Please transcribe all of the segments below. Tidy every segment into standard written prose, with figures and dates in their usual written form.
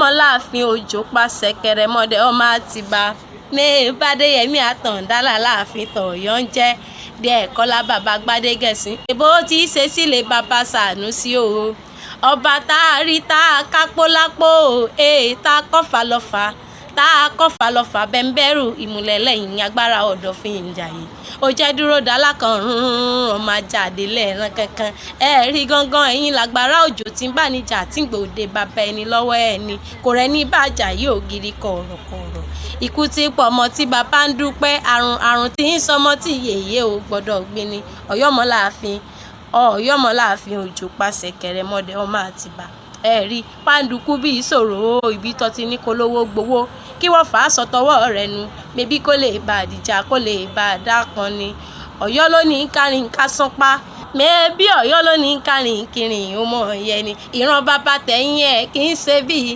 Ọ̀yọ́mọláàfin Òjó pàṣẹ kẹrẹmọdé ọmọ Àtìbà mẹ́ẹ̀ẹ́bàdéyẹmí Àtàǹdá làláàfin tọ̀yọ́ ń jẹ́ díẹ̀ kọ́lá bàbá Gbádégẹ̀sìn bó ti ṣe sílé bàbá Sànúsì o. Ọba tá a rí tá a kápó lápò tá a kọ́fà lọ́fà tá a kọ́fà lọ́fà bẹ́ńbẹ́rù ìmùlẹ̀ lẹ́yìn agbára ọ̀dọ̀fin Ìjàyè ó jẹ́ dúró dálá kan ọmọ ajáde lẹ́ẹ̀rán kankan ẹ rí gángan ẹ̀yìn lágbára òjò tí ń bá níjà tí ń gbòde bàbá ẹni lọ́wọ́ ẹni kò rẹ́ ní bàjá yóò gidi kọ̀rọ̀kọ̀rọ̀ ikú tí pọ̀ ọmọ tí bàbá ń dúpẹ́ àrùn àrùn tí ń sọmọ tí yèyé ò gbọ́dọ̀ gbin ni. Ọ̀yọ́mọláàfin Ọ̀yọ́mọláàfin Òjó pàṣẹ kẹrẹmọdé ọmọ Àtìbà. Ẹ rí pàǹdùkú bí ìṣòro ibi tó ti ní kó lówó gbowó kí wọ́n fà á sọtọwọ́ rẹ̀ nu mebí kó lè bá àdìjà kó lè bá a dákan ni. Ọ̀yọ́ ló ní kárin ká sánpá mẹ́ẹ̀bí Ọ̀yọ́ ló ní kárin kiri ó mọ̀ yẹn ni. Ìran bàbá tẹ̀yìn ẹ̀ kì í ṣe bíi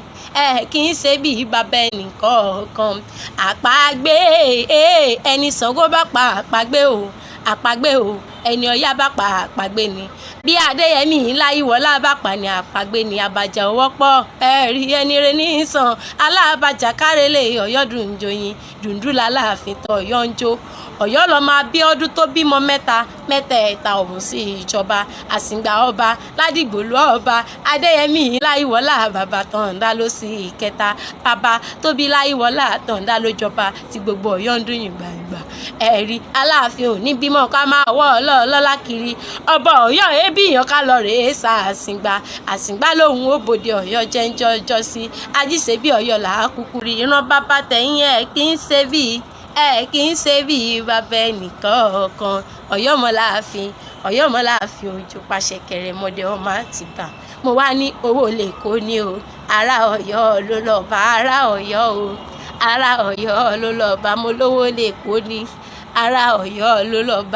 ẹ̀ kì í ṣe bíi bàbá ẹnìkọ̀ọ̀kan. Àpagbé ẹni Ṣàngó bá pa àpagbé o, àpagbé o, ẹni Ọya bá pa àpagbé ni. Bí Adéyẹmí Láyíwọlá bá pa ní àpagbé ni. Àbàjá wọ́pọ̀ ẹ̀rí ẹni rẹ̀ ní sàn alábàjá kárẹ́lẹ̀ Ọ̀yọ́ dùn joyin dùndún làláàfin tó Ọ̀yọ́ ń jó. Ọ̀yọ́ lọ́mọ Abíọ́dún tó bímọ mẹ́ta mẹ́tẹ̀ẹ̀ta ọ̀hún sí ìjọba Àsìngbà ọba Ládìgbòlù ọba Adéyẹmí Láyíwọlá bàbá Tàǹdá ló sí ìkẹta bàbá tóbi Láyíwọlá Tàǹdá ló jọba tí gbogbo Ọ̀yọ́ ń dùn yìngbàyìngbà. Ẹ̀rí Aláàfin ò ní bímọ ká máa wọ́ ọlọ́ọ̀lọ́lá kiri ọba Ọ̀yọ́ ebíyàn ká lọ rèé sa Àsìngbà. Àsìngbà lòun ó bòde Ọ̀yọ́ jẹ́ńjọ́ ọjọ́ sí ajíṣebí Ọ̀yọ́ là á kúkú rí. Ìran bàbá tẹ̀yìn ẹ̀ kì í ṣe bíi ẹ kì í ṣe bíi bàbá ẹnìkọ̀ọ̀kan. Ọ̀yọ́mọláàfin Ọ̀yọ́mọláàfin Òjó pàṣẹ kẹrẹmọdé ọmọ Àtìbà. Mo wá ní owó lè kó ní o, ará Ọ̀yọ́ ló lọ́ọ́ bá, ará Ọ̀yọ́ o, ará Ọ̀yọ́ ló lọ́ọ́ bá, mo lówó lè kó ní, ará Ọ̀yọ́ ló lọ́ọ́ bá.